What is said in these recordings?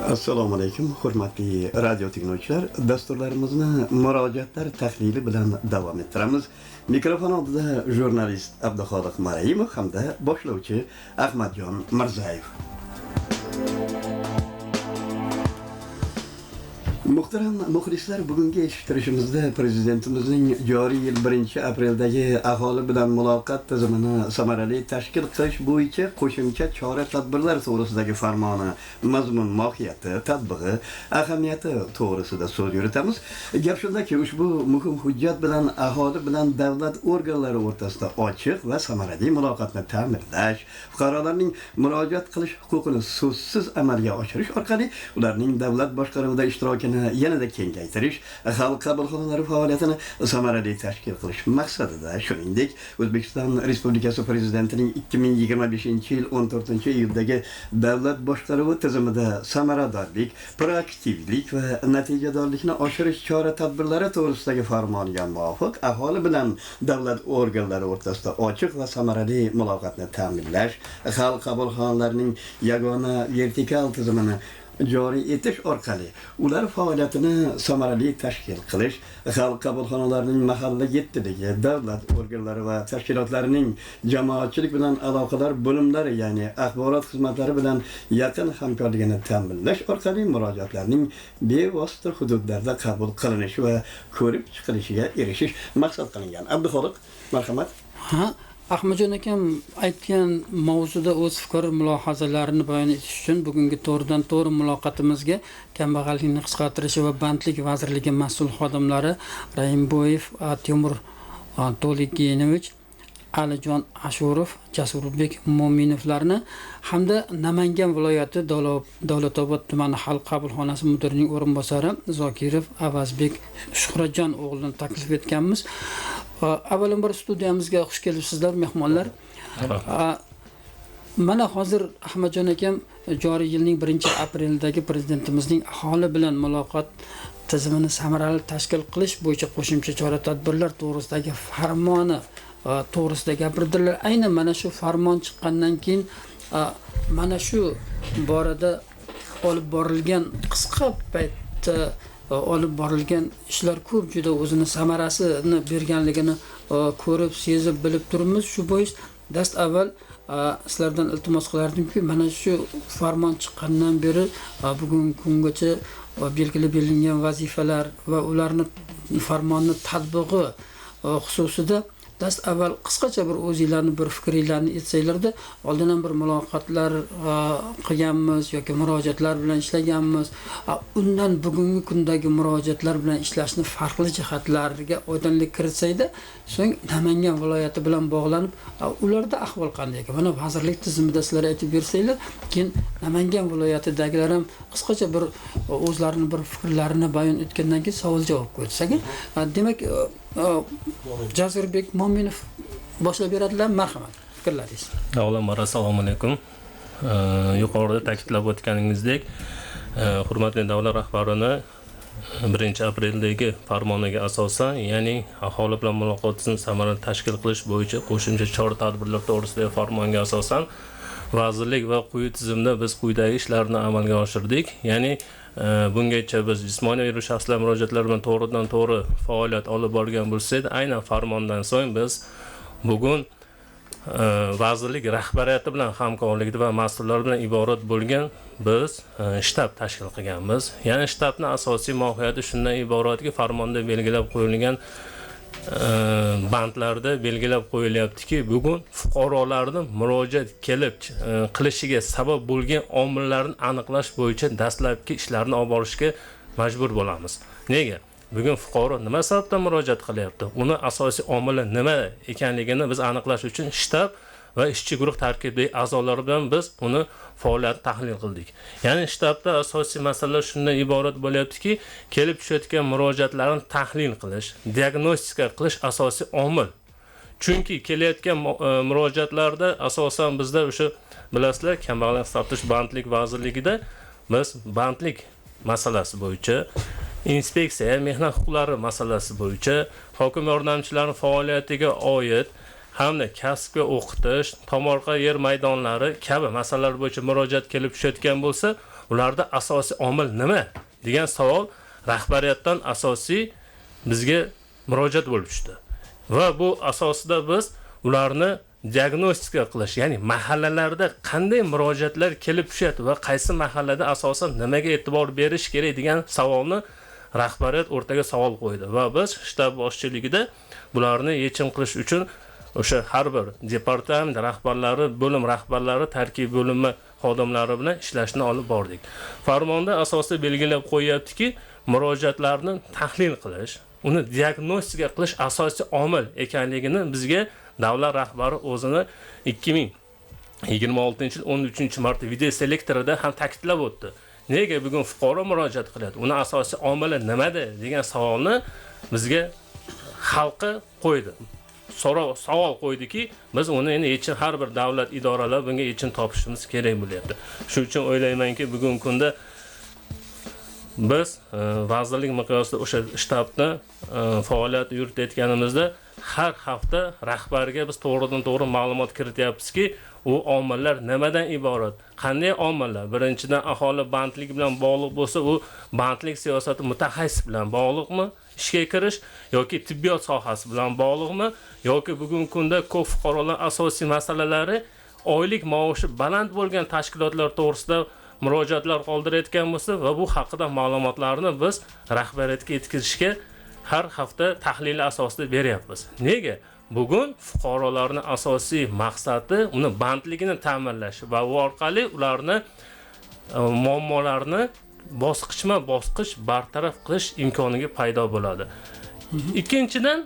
Assalomu alaykum, hurmatli radio tinglovchilar. Dasturlarimizni murojaatlar tahlili bilan davom ettiramiz. Mikrofon oldida jurnalist Abduxoliq Marayimov hamda boshlovchi Ahmadjon Mirzayev. Muhtaram muxlislar, bugungi eshittirishimizda prezidentimizning joriy yil 1-apreldagi aholi bilan muloqot tizimini samarali tashkil qilish bo'yicha qo'shimcha chora-tadbirlar to'g'risidagi farmoni mazmun mohiyati, tatbig'i, ahamiyati to'g'risida so'z yuritamiz. Gap shundaki, ushbu muhim hujjat bilan aholi bilan davlat organlari o'rtasida ochiq va samarali muloqotni ta'minlash, fuqarolarning murojaat qilish huquqini so'zsiz amalga oshirish orqali ularning davlat boshqaruvida ishtirokini yanada kengaytirish, xalq qabulxonalari faoliyatini samarali tashkil qilish maqsadida, shuningdek, O'zbekiston Respublikasi Prezidentining 2025-yil 14-iyuldagi davlat boshqaruvi tizimida samaradorlik, proaktivlik va natijadorlikni oshirish chora-tadbirlari to'g'risidagi farmoniga muvofiq aholi bilan davlat organlari o'rtasida ochiq va samarali muloqotni ta'minlash, xalq qabulxonalarining yagona vertikal tizimini joriy etish orqali ular faoliyatini samarali tashkil qilish, xalq qabulxonalarining mahalla yettiligi, davlat organlari va tashkilotlarining jamoatchilik bilan aloqador bo'limlari, ya'ni axborot xizmatlari bilan yaqin hamkorligini ta'minlash orqali murojaatlarning bevosita hududlarda qabul qilinishi va ko'rib chiqilishiga erishish maqsad qilingan. Abduxoliq, marhamat. Ha, Ahmadjon akam aytgan mavzuda o'z fikr mulohazalarini bayon etish uchun bugungi to'g'ridan to'g'ri muloqotimizga Kambag'allikni qisqartirish va bandlik vazirligi mas'ul xodimlari Rahimboyev Temur To'ligenovich, Alijon Ashurov, Jasurbek Mo'minovlarni hamda Namangan viloyati Davlatobod tumani xalq qabulxonasi mudirining o'rinbosari Zokirov Avazbek Shuhratjon o'g'lini taklif etganmiz. Avvalambor studiyamizga xush kelibsizlar, mehmonlar. Mana hozir Ahmadjon akam joriy yilning 1-apreldagi prezidentimizning aholi bilan muloqot tizimini samarali tashkil qilish bo'yicha qo'shimcha chora-tadbirlar to'g'risidagi farmoni to'g'risida gapirdilar. Aynan mana shu farmon chiqqandan keyin mana shu borada olib borilgan qisqa paytda olib borilgan ishlar ko'p juda o'zini samarasini berganligini ko'rib, sezib, bilib turibmiz. Shu bois dast avval sizlardan iltimos qilardimki, mana shu farmon chiqqandan beri bugungi kungacha belgilab berilgan vazifalar va ularni farmonni tatbig'i xususida dast avval qisqacha bir o'zinglarni bir fikringlarni aytsanglarda, oldin ham bir muloqotlar qilganmiz yoki murojaatlar bilan ishlaganmiz. Undan bugungi kundagi murojaatlar bilan ishlashni farqli jihatlariga oydinlik kiritsangda, so'ng Namangan viloyati bilan bog'lanib, ularda ahvol qanday ekan? Mana vazirlik tizimida sizlar aytib bersanglar, keyin Namangan viloyatidagilar ham qisqacha bir o'zlarini bir fikrlarini bayon etgandan keyin savol javob qo'ysak. Demak, Jasurbek Mo'minov boshlab beradilar, marhamat, fikrlaringiz. Avvalambor assalomu alaykum. Yuqorida ta'kidlab o'tganingizdek, hurmatli davlat rahbarini 1-apreldagi farmoniga asosan, ya'ni aholi bilan muloqotni samarali tashkil qilish bo'yicha qo'shimcha chora-tadbirlar to'g'risidagi farmonga asosan vazirlik va quyi tizimda biz quyidagi ishlarni amalga oshirdik. Ya'ni bungacha biz jismoniy va yuridik shaxslar murojaatlari bilan to'g'ridan to'g'ri faoliyat olib borgan bo'lsak, aynan farmondan so'ng biz bugun vazirlik rahbariyati bilan hamkorlikda va mas'ullar bilan iborat bo'lgan biz shtab tashkil qilganmiz. Ya'ni shtabning asosiy mohiyati shundan iboratki, farmonda belgilab qo'yilgan bandlarda belgilab qo'yilyaptiki, bugun fuqarolarning murojaat kelib qilishiga sabab bo'lgan omillarni aniqlash bo'yicha dastlabki ishlarni olib borishga majbur bo'lamiz. Nega? Bugun fuqaro nima sababdan murojaat qilyapti? Uni asosiy omili nima ekanligini biz aniqlash uchun shtab va ishchi guruh tarkibidagi a'zolari bilan biz uni faoliyatini tahlil qildik. Ya'ni shtabda asosiy masalalar shundan iborat bo'lyaptiki, kelib tushayotgan murojaatlarni tahlil qilish, diagnostika qilish asosiy omil. Chunki kelayotgan murojaatlarda asosan bizda o'sha bilasizlar, Kambag'allik qisqartirish bandlik vazirligida biz bandlik masalasi bo'yicha, inspeksiya, mehnat huquqlari masalasi bo'yicha, hokim yordamchilarining faoliyatiga oid hamda kasbga o'qitish, tomorqa yer maydonlari kabi masalalar bo'yicha murojaat kelib tushayotgan bo'lsa, Ularda asosiy omil nima degan savol rahbariyatdan asosiy bizga murojaat bo'lib tushdi. Va bu asosida biz ularni diagnostika qilish, ya'ni mahallalarda qanday murojaatlar kelib tushadi va qaysi mahallada asosan nimaga e'tibor berish kerak degan savolni rahbariyat o'rtaga savol qo'ydi va biz shtab boshchiligida bularni yechim qilish uchun o'sha har bir departament rahbarlari, bo'lim rahbarlari, tarkibiy bo'limi xodimlari bilan ishlashni olib bordik. Farmonda asosiy belgilab qo'yyaptiki, murojaatlarni tahlil qilish, uni diagnostika qilish asosiy omil ekanligini bizga davlat rahbari o'zini 2026-yil 13-mart video selektorida ham ta'kidlab o'tdi. Nega bugun fuqaro murojaat qiladi? Uni asosiy omili nimada degan savolni bizga xalqi qo'ydi. Savol qo'ydiki, biz uni endi yechim, har bir davlat idoralari bunga yechim topishimiz kerak bo'lyapti. Shuning uchun o'ylaymanki, bugungi kunda biz vazirlik miqyosida o'sha shtabni faoliyat yuritayotganimizda har hafta rahbarga biz to'g'ridan to'g'ri ma'lumot kirityapmizki, u omillar nimadan iborat? Qanday omillar? Birinchidan, aholi bandlik bilan bog'liq bo'lsa, u bandlik siyosati mutaxassis bilan bog'liqmi? Ishga kirish yoki tibbiyot sohasi bilan bog'liqmi? Yoki bugungi kunda ko'p fuqarolar asosiy masalalari oylik maoshi baland bo'lgan tashkilotlar to'g'risida murojaatlar qoldirayotgan bo'lsa va bu haqida ma'lumotlarni biz rahbariyatga yetkazishga har hafta tahlil asosida beryapmiz. Nega? Bugun fuqarolarning asosiy maqsadi uni bandligini ta'minlash va bu orqali ularni muammolarini bosqichma-bosqich bartaraf qilish imkoniga paydo bo'ladi. Ikkinchidan,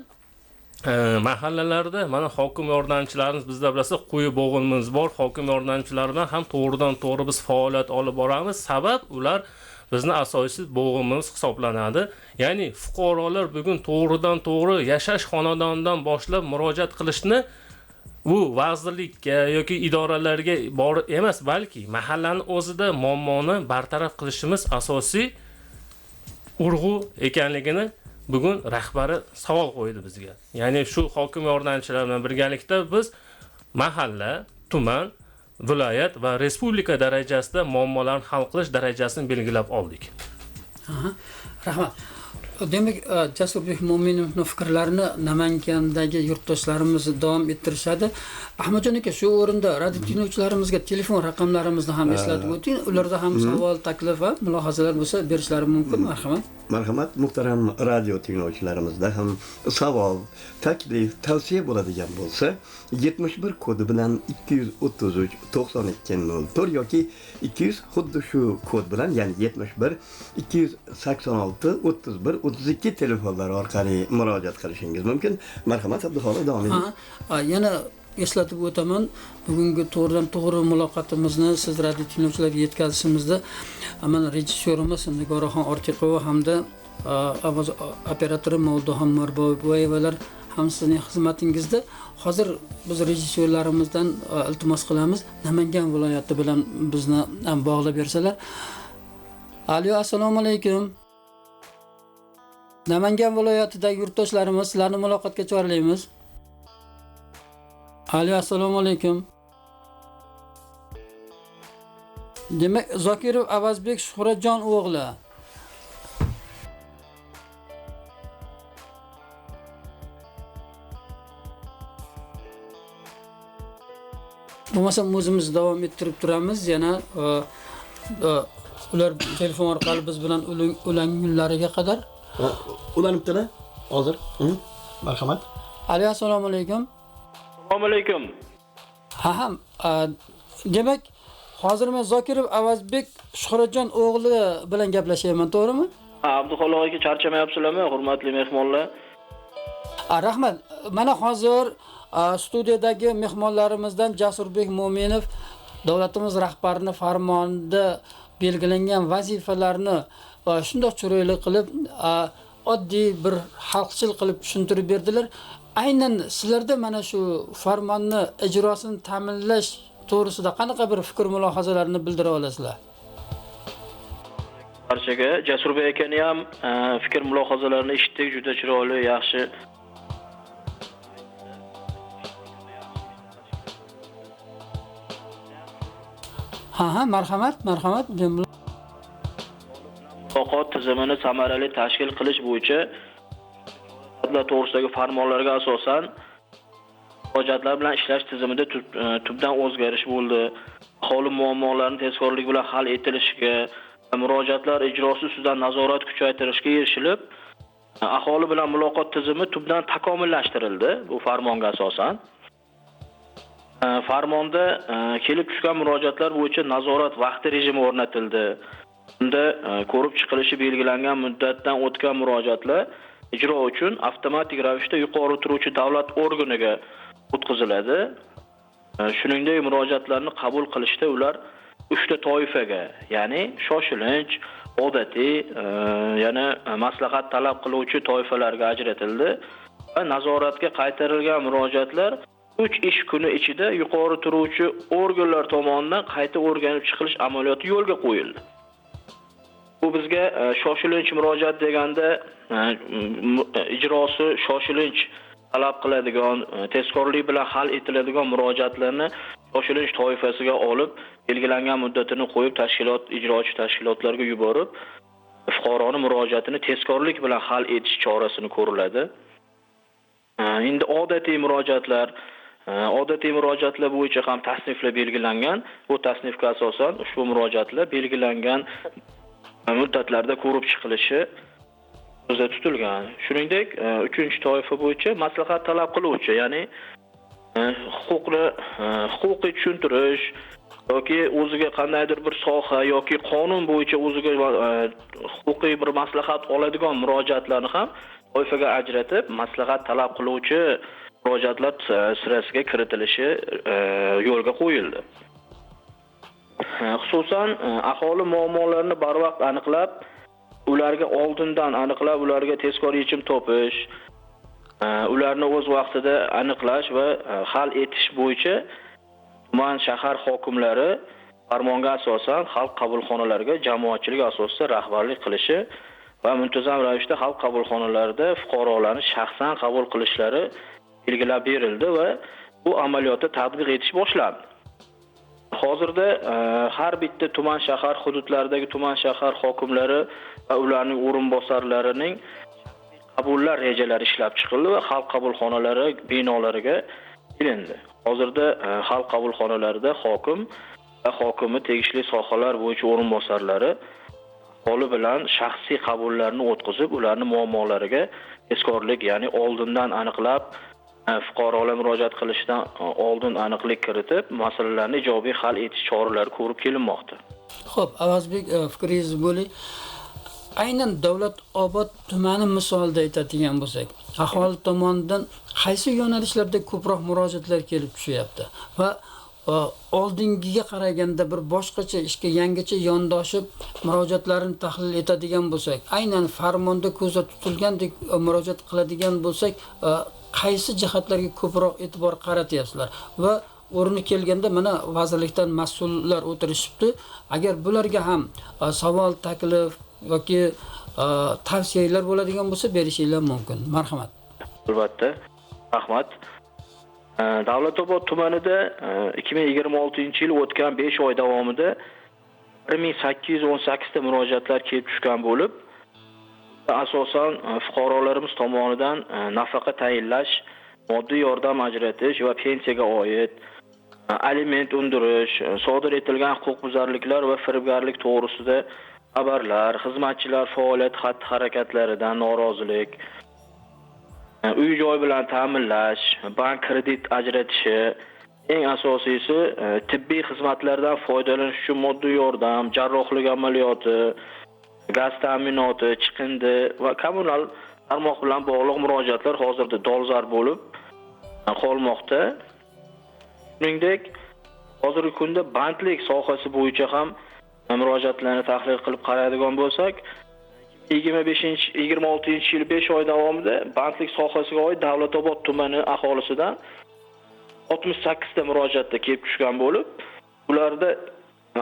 mahallalarda mana hokim yordamchilarimiz, bizda bilasiz, quyi bo'g'inimiz bor, hokim yordamchilari bilan ham to'g'ridan to'g'ri biz faoliyat olib boramiz. Sabab ular bizni asosiy bo'g'inimiz hisoblanadi. Ya'ni fuqarolar bugun to'g'ridan to'g'ri yashash xonadonidan boshlab murojaat qilishni bu vazirlikka yoki idoralarga borib emas, balki mahallaning o'zida muammoni bartaraf qilishimiz asosiy urg'u ekanligini bugun rahbari savol qo'ydi bizga. Ya'ni shu hokim yordamchilari bilan birgalikda biz mahalla, tuman, viloyat va respublika darajasida muammolarni hal qilish darajasini belgilab oldik. Rahmat. Demak, Jasurbek Mo'minovning fikrlarini Namangandagi yurtdoshlarimiz davom ettirishadi. Ahmadjon aka, shu o'rinda radio tinglovchilarimizga telefon raqamlarimizni ham eslatib o'ting. Ularda ham savol, taklif va mulohazalar bo'lsa berishlari mumkin. Marhamat. Marhamat, muhtaram radio tinglovchilarimizda ham savol, taklif, tavsiya bo'ladigan bo'lsa, 71 kodi bilan 233 92 04 yoki 200 xuddi shu kod bilan, ya'ni 71 286 31 32 telefonlar orqali murojaat qilishingiz mumkin. Marhamat, Abduxoliq, davom eting. Yana eslatib o'taman, bugungi to'g'ridan to'g'ri muloqotimizni siz radio tinglovchilarga yetkazishimizda mana rejissyorimiz Nigoraxon Ortiqova hamda ovoz operatori Moldoxon Marboyevalar ham sizning xizmatingizda. Hozir biz rejissyorlarimizdan iltimos qilamiz, Namangan viloyati bilan bizni ham bog'lab bersalar. Alo, assalomu alaykum. Namangan viloyatidagi yurtdoshlarimiz, sizlarni muloqotga chorlaymiz. Alo, assalomu alaykum. Demak, Zokirov Avazbek Shuhratjon o'g'li. Bo'lmasam o'zimiz davom ettirib turamiz. Yana ular telefon orqali biz bilan ulangunlariga qadar. Ulanibdilar hozir. Marhamat. Alo, assalomu alaykum. Assalomu alaykum. Ha, demak, hozir men Zokirov Avazbek Shuhratjon o'g'li bilan gaplashyapman, to'g'rimi? Ha, Abduxoliq aka, charchamayapsizlarmi, hurmatli mehmonlar? Rahmat. Mana hozir studiyadagi mehmonlarimizdan Jasurbek Mo'minov davlatimiz rahbarining farmonida belgilangan vazifalarni shundoq chiroyli qilib, oddiy bir xalqchil qilib tushuntirib berdilar. Aynan sizlarda mana shu farmonni ijrosini ta'minlash to'g'risida qanaqa bir fikr mulohazalarni bildira olasizlar? Barchaga Jasurbek akani ham fikr mulohazalarini eshitdik, juda chiroyli, yaxshi. Ha, marhamat, marhamat. Muloqot tizimini samarali tashkil qilish bo'yicha to'g'risidagi farmonlarga asosan murojaatlar bilan ishlash tizimida tubdan o'zgarish bo'ldi. Aholi muammolarini tezkorlik bilan hal etilishiga, murojaatlar ijrosi ustidan nazorat kuchaytirishga erishilib, aholi bilan muloqot tizimi tubdan takomillashtirildi bu farmonga asosan. Farmonda kelib tushgan murojaatlar bo'yicha nazorat vaqti rejimi o'rnatildi. Unda ko'rib chiqilishi belgilangan muddatdan o'tgan murojaatlar ijro uchun avtomatik ravishda yuqori turuvchi davlat organiga o'tkaziladi. Shuningdek, murojaatlarni qabul qilishda ular 3 ta toifaga, ya'ni shoshilinch, odatiy, yana maslahat talab qiluvchi toifalarga ajratildi va nazoratga qaytarilgan murojaatlar 3 ish kuni ichida yuqori turuvchi organlar tomonidan qayta o'rganib chiqilish amaliyoti yo'lga qo'yildi. Bu bizga shoshilinch murojaat deganda ijrosi shoshilinch talab qiladigan, tezkorlik bilan hal etiladigan murojaatlarni shoshilinch toifasiga olib, belgilangan muddatini qo'yib tashkilot, ijrochi tashkilotlarga yuborib, fuqaroni murojaatini tezkorlik bilan hal etish chorasini ko'riladi. Endi odatiy murojaatlar bo'yicha ham tasniflar belgilangan. Bu tasnifga asosan ushbu murojaatlar belgilangan muddatlarda ko'rib chiqilishi ko'zda tutilgan. Shuningdek, 3-toifa bo'yicha maslahat talab qiluvchi, ya'ni huquqni huquqiy tushuntirish yoki o'ziga qandaydir bir soha yoki qonun bo'yicha o'ziga huquqiy bir maslahat oladigan murojaatlarni ham toifaga ajratib, maslahat talab qiluvchi murojaatlar sirasiga kiritilishi yo'lga qo'yildi. Xususan, aholi muammolarini barvaqt aniqlab, ularga oldindan aniqlab, ularga tezkor yechim topish, ularni o'z vaqtida aniqlash va hal etish bo'yicha tuman shahar hokimlari farmonga asosan xalq qabulxonalariga jamoatchilik asosida rahbarlik qilishi va muntazam ravishda xalq qabulxonalarida fuqarolarni shaxsan qabul qilishlari belgilab berildi va bu amaliyotni tatbiq etish boshlandi. Hozirda har bitta tuman shahar hududlaridagi tuman shahar hokimlari va ularning o'rinbosarlarining qabullar rejalari ishlab chiqildi va xalq qabulxonalari binolariga ilindi. Hozirda xalq qabulxonalarida hokim va hokimi tegishli sohalar bo'yicha o'rinbosarlari aholi bilan shaxsiy qabullarni o'tkazib, ularning muammolariga tezkorlik, ya'ni oldindan aniqlab, fuqarolar murojaat qilishidan oldin aniqlik kiritib, masalalarni ijobiy hal etish choralari ko'rib kelinmoqda. Xo'p, Avazbek, fikringizni bo'ling. Aynan Davlatobod tumani misolida aytadigan bo'lsak, aholi tomonidan qaysi yo'nalishlarda ko'proq murojaatlar kelib tushyapti va oldingiga qaraganda bir boshqacha ishga yangicha yondoshib murojaatlarni tahlil etadigan bo'lsak, aynan farmonda ko'zda tutilgandek murojaat qiladigan bo'lsak, qaysi jihatlarga ko'proq e'tibor qaratyapsizlar va o'rni kelganda mana vazirlikdan mas'ullar o'tirishibdi. Agar bularga ham savol, taklif yoki tavsiyalar bo'ladigan bo'lsa berishinglar mumkin. Marhamat. Albatta. Rahmat. Davlatobod tumanida 2026-yil o'tgan 5 oy davomida 1818 ta murojaatlar kelib tushgan bo'lib, asosan fuqarolarimiz tomonidan nafaqa tayinlash, moddiy yordam ajratish va pensiyaga oid, aliment undirish, sodir etilgan huquqbuzarliklar va firibgarlik to'g'risida xabarlar, xizmatchilar faoliyat xatti-harakatlaridan norozilik, uy-joy bilan ta'minlash, bank kredit ajratishi, eng asosiysi tibbiy xizmatlardan foydalanish uchun moddiy yordam, jarrohlik amaliyoti, gaz ta'minoti, chiqindi va kommunal tarmoq bilan bog'liq murojaatlar hozirda dolzarb bo'lib qolmoqda. Shuningdek, hozirgi kunda bandlik sohasi bo'yicha ham murojaatlarni tahlil qilib qaraydigan bo'lsak, 25-26 yil 5 oy davomida bandlik sohasiga oid Davlatobod tumani aholisidan 68 ta murojaatda kelib tushgan bo'lib, ularda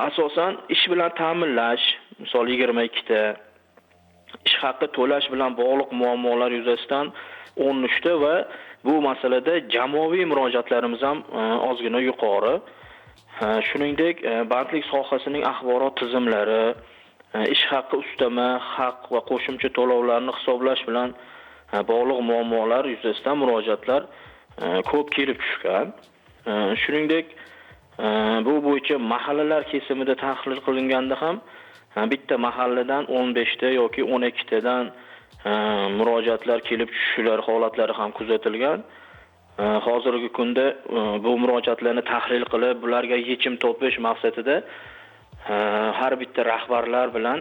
asosan ish bilan ta'minlash, misol 22 ta, ish haqi to'lash bilan bog'liq muammolar yuzasidan 13 ta va bu masalada jamoaviy murojaatlarimiz ham ozgina yuqori. Shuningdek, bandlik sohasining axborot tizimlari, ish haqi ustama haq va qo'shimcha to'lovlarni hisoblash bilan bog'liq muammolar yuzasidan murojaatlar ko'p kelib tushgan. Shuningdek, bu bo'yicha mahallalar kesimida tahlil qilinganda ham bitta mahalladan 15 ta yoki 12 tadan murojaatlar kelib tushishlari holatlari ham kuzatilgan. Hozirgi kunda bu murojaatlarni tahlil qilib, bularga yechim topish maqsadida har bitta rahbarlar bilan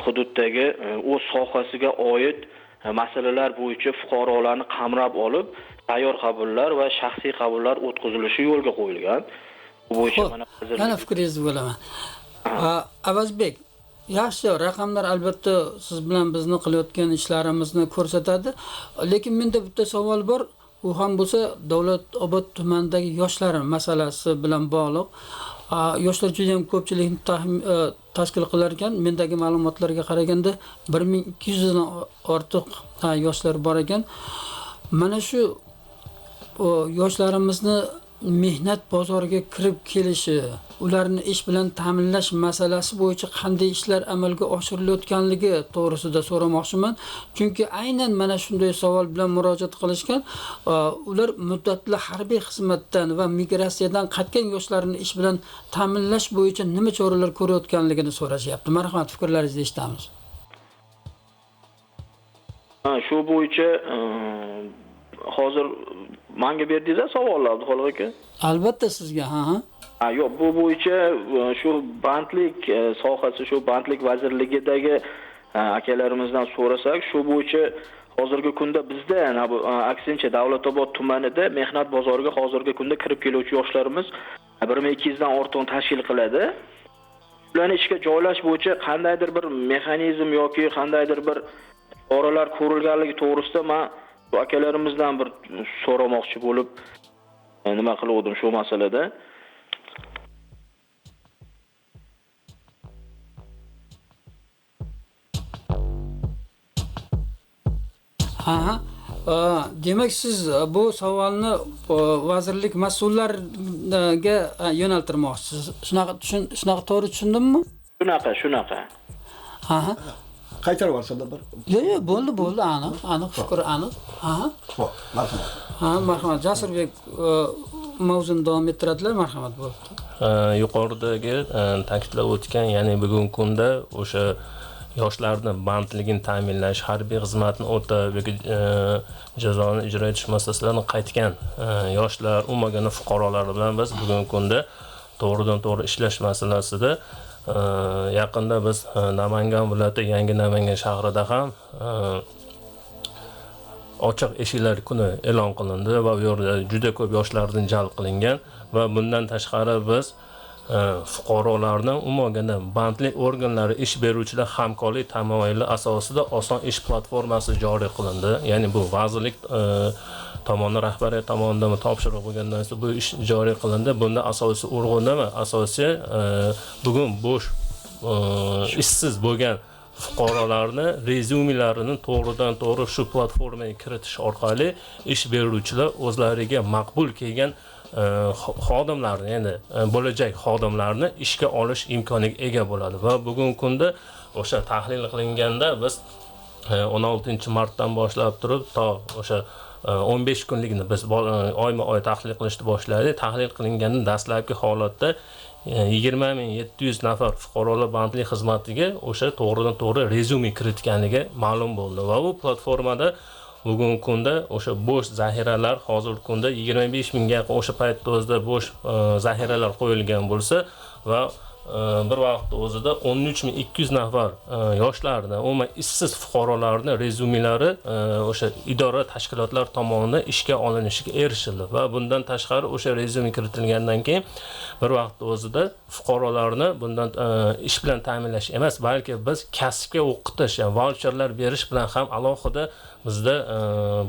hududdagi o'z sohasiga oid masalalar bo'yicha fuqarolarni qamrab olib, tayyor qabullar va shaxsiy qabullar o'tkazilishi yo'lga qo'yilgan. Bu bo'yicha mana yana fikringizni bo'laman. Avazbek, yaxshi raqamlar albatta siz bilan bizni qilayotgan ishlarimizni ko'rsatadi. Lekin menda bitta savol bor. U ham bo'lsa Davlatobod tumanidagi yoshlar masalasi bilan bog'liq. Yoshlar juda ham ko'pchilikni tashkil qilar ekan. Mendagi ma'lumotlarga qaraganda 1200 dan ortiq yoshlar bor ekan. Mana shu yoshlarimizni mehnat bozoriga kirib kelishi, ularni ish bilan ta'minlash masalasi bo'yicha qanday ishlar amalga oshirilayotganligi to'g'risida so'ramoqchiman. Chunki aynan mana shunday savol bilan murojaat qilishgan. Ular muddatli harbiy xizmatdan va migratsiyadan qaytgan yoshlarni ish bilan ta'minlash bo'yicha nima choralar ko'rayotganligini so'rashyapti. Marhamat, fikrlaringizni eshitamiz. Shu bo'yicha hozir menga berdingiz savollar, Abduxoliq aka? Albatta sizga, ha. Yo'q, bu bo'yicha shu bandlik sohasi, shu bandlik vazirligidagi akalarimizdan so'rasak, shu bo'yicha hozirgi kunda bizda aksincha Davlatobod tumanida mehnat bozoriga hozirgi kunda kirib keluvchi yoshlarimiz 1200 dan ortiq tashkil qiladi. Ularni ishga joylash bo'yicha qandaydir bir mexanizm yoki qandaydir bir choralar ko'rilganligi to'g'risida men bu akalarimizdan bir so'ramoqchi bo'lib nima qiluvdim shu masalada. Ha, demak siz bu savolni vazirlik mas'ullariga yo'naltirmoqchisiz. Shunaqa to'g'ri tushundimmi? Shunaqa. Ha. Qaytarib olsam bir. Yo'q, bo'ldi, aniq fikr aniq. Ha. Xo'p, marhamat. Ha, marhamat. Jasurbek mavzuni davom ettiradilar, marhamat bo'ldi. Yuqoridagi ta'kidlab o'tgan, ya'ni bugungi kunda o'sha yoshlarni bandligini ta'minlash, harbiy xizmatni o'tab yoki jazoni ijro etish muassasalaridan qaytgan yoshlar, umuman fuqarolar bilan biz bugungi kunda to'g'ridan-to'g'ri ishlash masalasida yaqinda biz Namangan viloyati Yangi Namangan shahrida ham ochiq eshiklar kuni e'lon qilindi va u yerda juda ko'p yoshlardan jalb qilingan va bundan tashqari biz fuqarolarni umuman bandlik organlari, ish beruvchilar hamkorlik tamoyili asosida oson ish platformasi joriy qilindi. Ya'ni bu vazirlik tomonidan, rahbariyat tomonidan topshiriq bo'lgandan so'ng bu ish joriy qilindi. Bunda asosiy urg'u nima? Asosiy bugun bo'sh ishsiz bo'lgan fuqarolarni rezyumelarini to'g'ridan to'g'ri shu platformaga kiritish orqali ish beruvchilar o'zlariga maqbul kelgan xodimlarni, ya'ni bo'lajak xodimlarni ishga olish imkoniga ega bo'ladi. Va bugungi kunda o'sha tahlil qilinganda biz 16-martdan boshlab turib to o'sha 15 kunlikni biz oyma-oy tahlil qilishni boshladik. Tahlil qilinganda dastlabki holatda 20,700 nafar fuqarolar bandlik xizmatiga o'sha to'g'ridan to'g'ri rezyume kiritganligi ma'lum bo'ldi va bu platformada bugungi kunda o'sha bo'sh zaxiralar hozirgi kunda 25 mingga yaqin o'sha paytda o'zida bo'sh zaxiralar qo'yilgan bo'lsa va bir vaqtda o'zida 13,200 nafar yoshlarni, umuman ishsiz fuqarolarni rezyumelari o'sha idora tashkilotlar tomonidan ishga olinishiga erishildi va bundan tashqari o'sha rezyume kiritilgandan keyin bir vaqtda o'zida fuqarolarni bundan ish bilan ta'minlash emas, balki biz kasbga o'qitish, ya'ni voucherlar berish bilan ham alohida bizda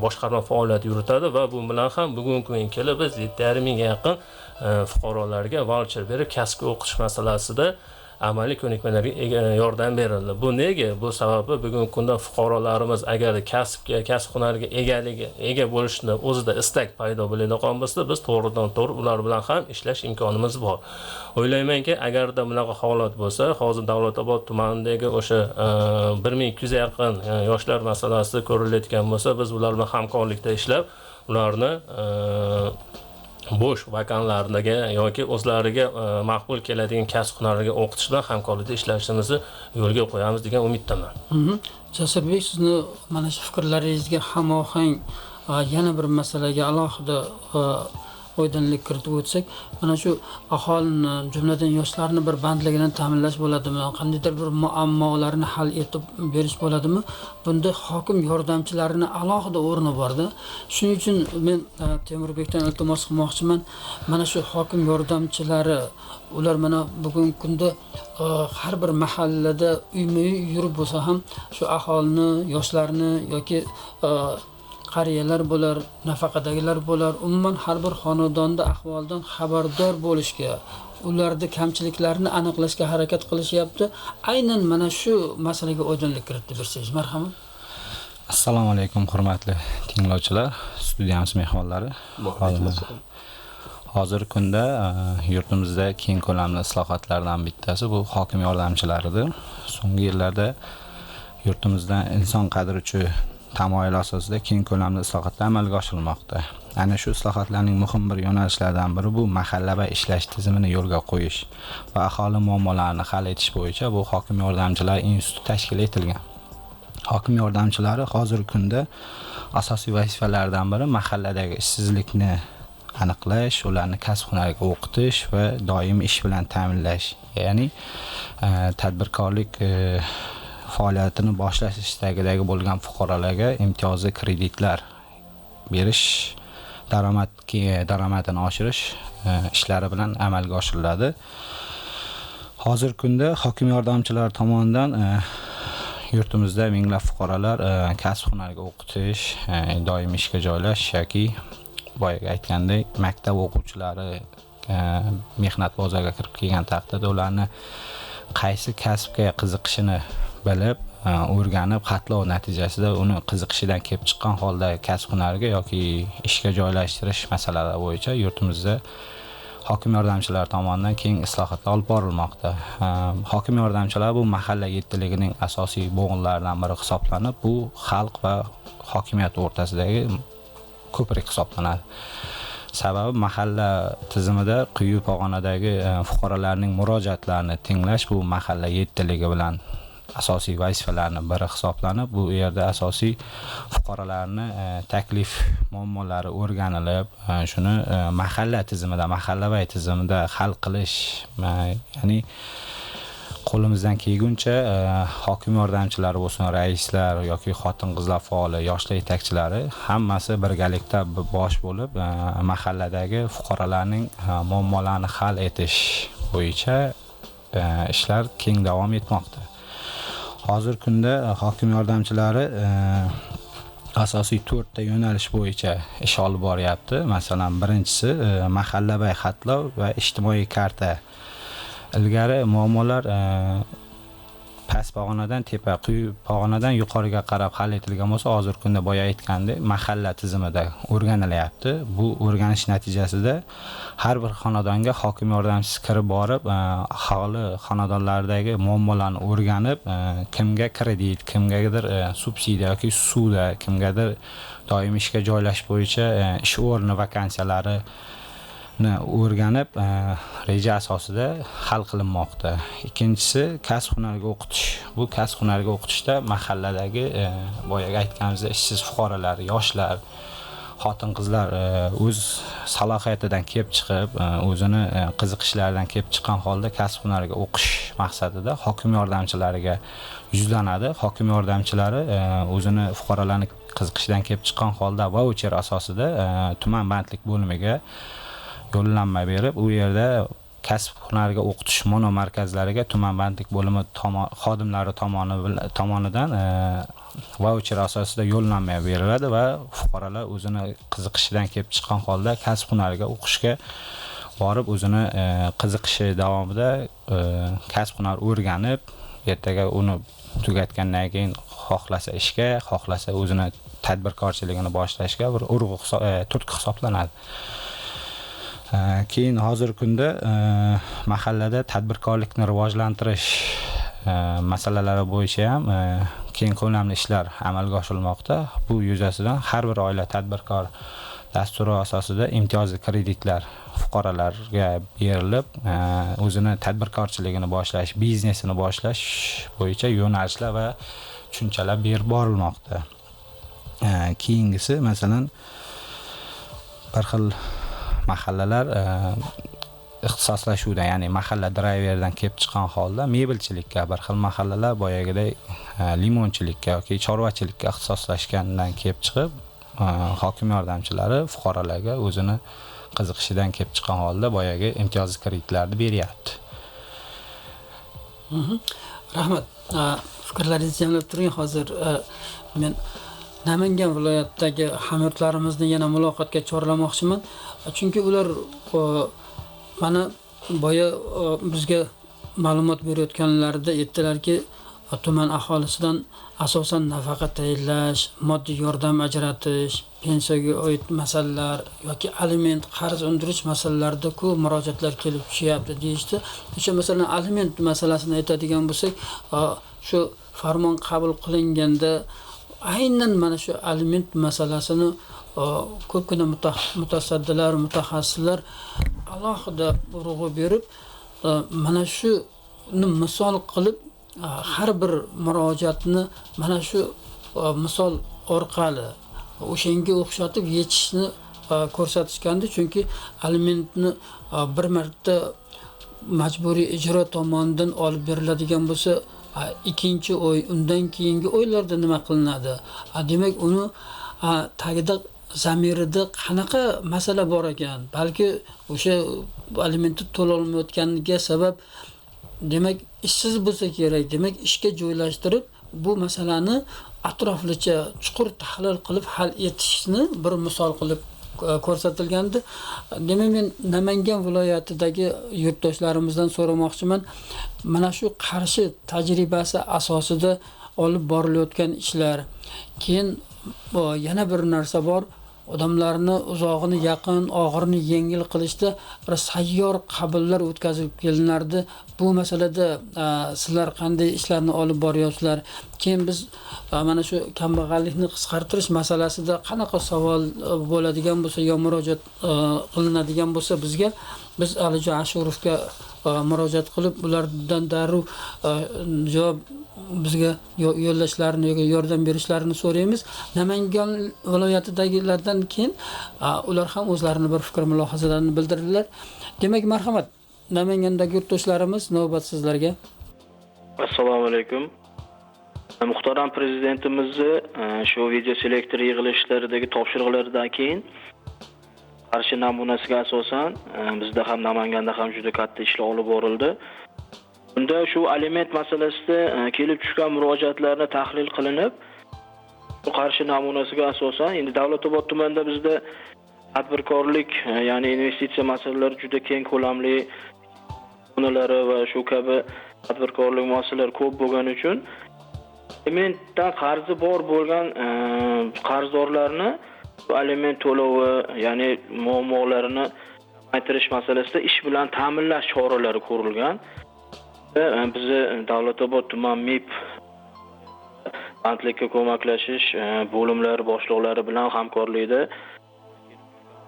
boshqarma faoliyat yuritadi va bu bilan ham bugungi kunga kelib biz 7,5 mingga yaqin fuqarolarga voucher berib kasbga o'qitish masalasida amaliy ko'nikmalarga yordam berildi. Bu nega? Bu sababi bugungi kunda fuqarolarimiz agar kasb hunariga ega bo'lishni o'zida istak paydo bo'ladigan bo'lsa, biz to'g'ridan to'g'ri ular bilan ham ishlash imkonimiz bor. O'ylaymanki, agarda bunaqa holat bo'lsa, hozir Davlatobod tumanidagi o'sha 1200 yaqin yoshlar masalasi ko'rilayotgan bo'lsa, biz ular bilan hamkorlikda ishlab, ularni bo'sh vakanlarga yoki o'zlariga maqbul keladigan kasb hunarlarga o'qitish bilan hamkorlikda ishlashimizni yo'lga qo'yamiz degan umiddaman. Jasurbek, sizni mana shu fikrlaringizga hamohang yana bir masalaga alohida oydinlik kiritib o'tsak, mana shu aholini, jumladan yoshlarni bir bandligini ta'minlash bo'ladimi, qandaydir bir muammolarni hal etib berish bo'ladimi? Bunda hokim yordamchilarining alohida o'rni borda. Shuning uchun men Temurbekdan iltimos qilmoqchiman. Mana shu hokim yordamchilari, ular mana bugungi kunda har bir mahallada uyma-uy yurib bo'lsa ham shu aholini, yoshlarni yoki qariyalar bo'lar, nafaqadagilar bo'lar, umuman har bir xonadonda ahvoldan xabardor bo'lishga, ularda kamchiliklarni aniqlashga harakat qilishyapti. Aynan mana shu masalaga oydinlik kiritib bersangiz, marhamat. Assalomu alaykum hurmatli tinglovchilar, studiyamiz mehmonlari. Hozirgi kunda yurtimizda keng ko'lamli islohotlardan bittasi bu hokim yordamchilaridir. So'nggi yillarda yurtimizda inson qadri uchun tamoyil asosida keng ko'lamli islohotlar amalga oshirilmoqda. Ana shu islohotlarning muhim bir yo'nalishlaridan biri bu mahallava ishlash tizimini yo'lga qo'yish va aholi muammolarini hal etish bo'yicha bu hokim yordamchilari instituti tashkil etilgan. Hokim yordamchilari hozirgi kunda asosiy vazifalaridan biri mahalladagi ishsizlikni aniqlash, ularni kasb hunariga o'qitish va doimiy ish bilan ta'minlash, ya'ni tadbirkorlik faoliyatini boshlash istagidagi bo'lgan fuqarolarga imtiyozli kreditlar berish, daromadini oshirish ishlari bilan amalga oshiriladi. Hozirgi kunda hokim yordamchilari tomonidan yurtimizda minglab fuqarolar kasb hunariga o'qitish, doimiy ishga joylash yoki boyagi aytgandek maktab o'quvchilari mehnat bozoriga kirib kelgan taqdirda ularni qaysi kasbga qiziqishini bilib, o'rganib, xatlov natijasida uni qiziqishidan kelib chiqqan holda kasb hunariga yoki ishga joylashtirish masalalari bo'yicha yurtimizda hokim yordamchilari tomonidan keng islohotlar olib borilmoqda. Hokim yordamchilari bu mahalla yettiligining asosiy bo'g'inlaridan biri hisoblanib, bu xalq va hokimiyat o'rtasidagi ko'prik hisoblanadi. Sababi mahalla tizimida quyi pog'onadagi fuqarolarning murojaatlarini tinglash bu mahalla yettiligi bilan asosiy vazifalarning biri hisoblanib, bu yerda asosiy fuqarolarni taklif muammolari o'rganilib, shuni mahalla tizimida, mahallavay tizimida hal qilish, ya'ni qo'limizdan kelguncha hokim yordamchilari bo'lsin, raislar yoki xotin-qizlar faoli, yoshlar yetakchilari hammasi birgalikda bosh bo'lib mahalladagi fuqarolarning muammolarini hal etish bo'yicha ishlar keng davom etmoqda. Hozirgi kunda hokim yordamchilari asosiy 4 ta yo'nalish bo'yicha ish olib boryapti. Masalan, birinchisi mahallavay xatlov va ijtimoiy karta. Ilgari muammolar past pog'onadan tepa, quyi pog'onadan yuqoriga qarab hal etilgan bo'lsa, hozirgi kunda boya aytgandek mahalla tizimida o'rganilyapti. Bu o'rganish natijasida har bir xonadonga hokim yordamchisi kirib borib, aholi xonadonlaridagi muammolarni o'rganib, kimga kredit, kimgadir subsidiya yoki ssuda, kimgadir doimiy ishga joylash bo'yicha ish o'rni vakansiyalari o'rganib, reja asosida hal qilinmoqda. Ikkinchisi kasb hunariga o'qitish. Bu kasb hunariga o'qitishda mahalladagi boyagi aytganimizdek ishsiz fuqarolar, yoshlar, xotin-qizlar o'z salohiyatidan kelib chiqib, o'zini qiziqishlaridan kelib chiqqan holda kasb hunariga o'qish maqsadida hokim yordamchilariga yuzlanadi. Hokim yordamchilari o'zini fuqarolarni qiziqishidan kelib chiqqan holda vaucher asosida tuman bandlik bo'limiga yo'llanma berib, u yerda kasb hunariga o'qitish mono markazlariga tuman bandlik bo'limi xodimlari tomonidan vaucher asosida yo'llanma beriladi va fuqarolar o'zini qiziqishidan kelib chiqqan holda kasb hunariga o'qishga borib o'zini qiziqishi davomida kasb hunar o'rganib, ertaga uni tugatgandan keyin xohlasa ishga, xohlasa o'zini tadbirkorchiligini boshlashga bir urg'u turtki hisoblanadi. Keyin hozirgi kunda mahallada tadbirkorlikni rivojlantirish masalalari bo'yicha ham keng ko'lamli ishlar amalga oshirilmoqda. Bu yuzasidan har bir oila tadbirkor dasturi asosida imtiyozli kreditlar fuqarolarga berilib, o'zini tadbirkorchiligini boshlash, biznesini boshlash bo'yicha yo'nalishlar va tushunchalar berib borilmoqda. Keyingisi, masalan, bir xil mahallalar ixtisoslashuvdan, ya'ni mahalla drayveridan kelib chiqqan holda mebelchilikka, bir xil mahallalar boyagiday limonchilikka yoki chorvachilikka ixtisoslashgandan kelib chiqib, hokim yordamchilari fuqarolarga o'zini qiziqishidan kelib chiqqan holda boyagi imtiyozli kreditlarni beryapti. Rahmat. Fikrlaringizni jamlab turing. Hozir men Namangan viloyatidagi hamyurtlarimizni yana muloqotga chorlamoqchiman. Chunki ular mana boya bizga ma'lumot berayotganlarida aytdilarki, tuman aholisidan asosan nafaqa tayinlash, moddiy yordam ajratish, pensiyaga oid masalalar yoki aliment qarz undirish masalalarida ko'p murojaatlar kelib tushyapti deyishdi. O'sha masalan aliment masalasini aytadigan bo'lsak, shu farmon qabul qilinganda aynan mana shu aliment masalasini ko'pgina mutasaddilar, mutaxassislar alohida urg'u berib, mana shuni misol qilib har bir murojaatni mana shu misol orqali o'shanga o'xshatib yechishni ko'rsatishgandi. Chunki alimentni bir marta majburiy ijro tomonidan olib beriladigan bo'lsa, ikkinchi oy, undan keyingi oylarda nima qilinadi? Demak, uni tagida zamirida qanaqa masala bor ekan? Balki o'sha alimentni to'lolmayotganiga sabab, demak, ishsiz bo'lsa kerak, demak, ishga joylashtirib, bu masalani atroflicha chuqur tahlil qilib hal etishni bir misol qilib ko'rsatilgandi. Demak, men Namangan viloyatidagi yurtdoshlarimizdan so'ramoqchiman. Mana shu qarshi tajribasi asosida olib borilayotgan ishlar. Keyin yana bir narsa bor. Odamlarni uzog'ini yaqin, og'irini yengil qilishda bir sayyor qabullar o'tkazib kelinardi. Bu masalada sizlar qanday ishlarni olib boryapsizlar? Keyin biz mana shu kambag'allikni qisqartirish masalasida qanaqa savol bo'ladigan bo'lsa yo murojaat qilinadigan bo'lsa bizga, biz Alijon Ashurovga murojaat qilib, ulardan darrov javob bizga yo'llashlarini yoki yordam berishlarini so'raymiz. Namangan viloyatidagilardan keyin ular ham o'zlarini bir fikr mulohazalarini bildirdilar. Demak, marhamat, Namangandagi yurtdoshlarimiz, navbat sizlarga. Assalomu alaykum. Muhtaram prezidentimizni shu video selektor yig'ilishlaridagi topshiriqlaridan keyin Qarshi namunasiga asosan bizda ham Namanganda ham juda katta ishlar olib borildi. Bunda shu aliment masalasida kelib tushgan murojaatlarni tahlil qilinib, bu Qarshi namunasiga asosan endi Davlatobod tumanida bizda tadbirkorlik, ya'ni investitsiya masalalari juda keng ko'lamli zonalari va shu kabi tadbirkorlik muassasalari ko'p bo'lgani uchun alimentdan qarzi bor bo'lgan qarzdorlarni aliment to'lovi, ya'ni muammolarini kamaytirish masalasida ish bilan ta'minlash choralari ko'rilgan. Bizni Davlatobod tuman MIB bandlikka ko'maklashish bo'limlari boshliqlari bilan hamkorlikda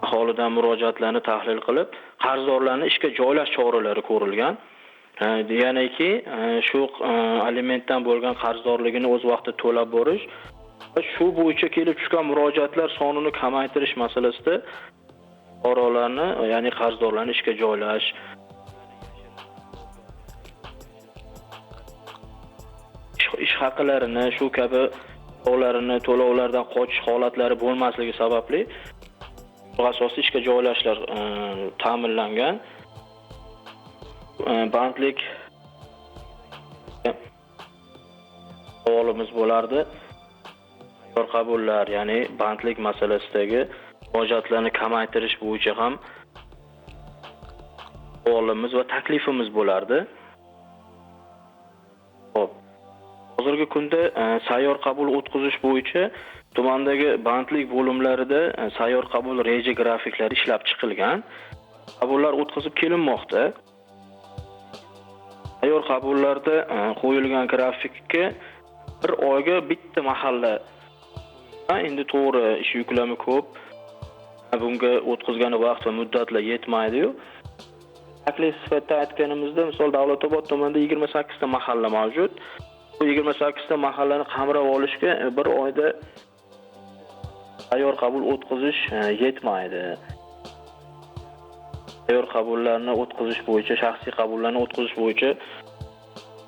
aholidan murojaatlarni tahlil qilib, qarzdorlarni ishga joylash choralari ko'rilgan. Ya'niki shu alimentdan bo'lgan qarzdorligini o'z vaqtida to'lab borish va shu bo'yicha kelib tushgan murojaatlar sonini kamaytirish masalasida fuqarolarni, ya'ni qarzdorlarni ishga joylash, ish haqlarini, shu kabi to'lovlarini to'lovlardan qochish holatlari bo'lmasligi sababli asosiy ishga joylashlar ta'minlangan. Bandlik savolimiz bo'lardi. Sayyor qabullar, ya'ni bandlik masalasidagi murojaatlarni kamaytirish bo'yicha ham Savolimiz va taklifimiz bo'lardi. Xo'p. Hozirgi kunda sayyor qabul o'tkazish bo'yicha tumandagi bandlik bo'limlarida sayyor qabul reja grafiklari ishlab chiqilgan. Qabullar o'tkazib kelinmoqda. Sayyor qabullarda qo'yilgan grafikka bir oyga bitta mahalla. Endi to'g'ri, ish yuklami ko'p. Bunga o'tkazgan vaqt va muddatlar yetmaydi-yu. Taklif sifatida aytganimizda, misol Davlatobod tumanida 28 ta mahalla mavjud. Bu 28 ta mahallani qamrab olishga bir oyda sayyor qabul o'tkazish yetmaydi. Sayyor qabullarni o'tkazish bo'yicha, shaxsiy qabullarni o'tkazish bo'yicha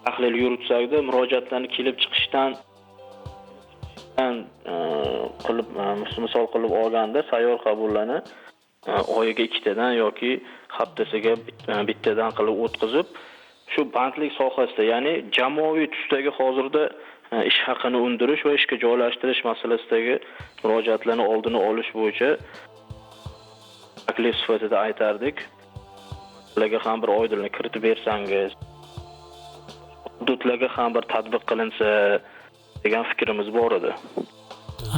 tahlil yuritsakda, murojaatlarni kelib chiqishdan qilib misol qilib olganda sayyor qabullarni oyiga ikkitadan yoki haftasiga bittadan qilib o'tkazib, shu bandlik sohasida, ya'ni jamoaviy tusdagi hozirda ish haqini undirish va ishga joylashtirish masalasidagi murojaatlarni oldini olish bo'yicha taklif sifatida aytardik. Ularga ham bir oydinlik kiritib bersangiz, hududlarga ham bir tatbiq qilinsa degan fikrimiz bor edi.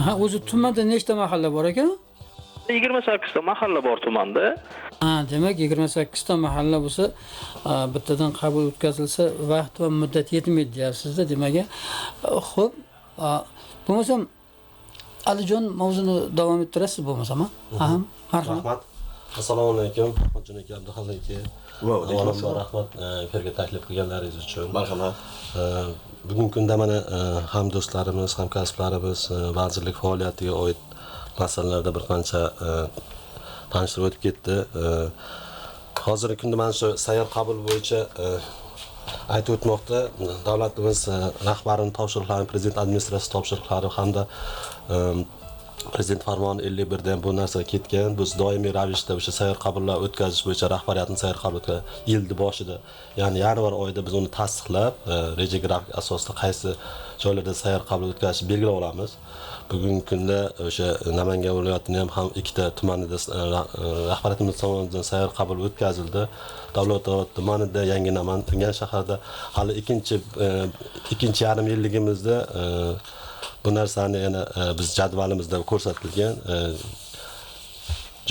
Ha, o'zi tumanda nechta mahalla bor ekan? 28 ta mahalla bor tumanda. Ha, demak 28 ta mahalla bo'lsa, bittadan qabul o'tkazilsa, vaqt va muddat yetmaydi deyapsiz-da, demak. Xo'p, bo'lmasam Alijon mavzuni davom ettirasiz bo'lmasam, ha? Marhamat. Rahmat. Assalomu alaykum, Ahmadjon aka, Abduhalik aka. Va alaykum assalom. Rahmat efirga taklif qilganlaringiz uchun. Marhamat. Bugungi kunda mana ham do'stlarimiz, hamkasblarimiz vazirlik faoliyatiga oid masalalarda bir qancha tanishtirib o'tib ketdi. Hozirgi kunda mana shu sayyor qabul bo'yicha aytib o'tmoqda, davlatimiz rahbarining topshiriqlari, prezident administratsiyasi topshiriqlari hamda prezident farmoni 51 da ham bu narsa ketgan. Biz doimiy ravishda o'sha sayyor qabullar o'tkazish bo'yicha rahbariyatni sayyor qabul yilni boshida, ya'ni yanvar oyida biz uni tasdiqlab, reja grafik asosida qaysi joylarda sayyor qabul o'tkazishni belgilab olamiz. Bugungi kunda o'sha Namangan viloyatining ham ikkita tumanida rahbariyatimiz tomonidan sayyor qabul o'tkazildi. Davlatobod tumanida, Yangi Namangan shahrida hali ikkinchi yarim yilligimizda bu narsani yana biz jadvalimizda ko'rsatilgan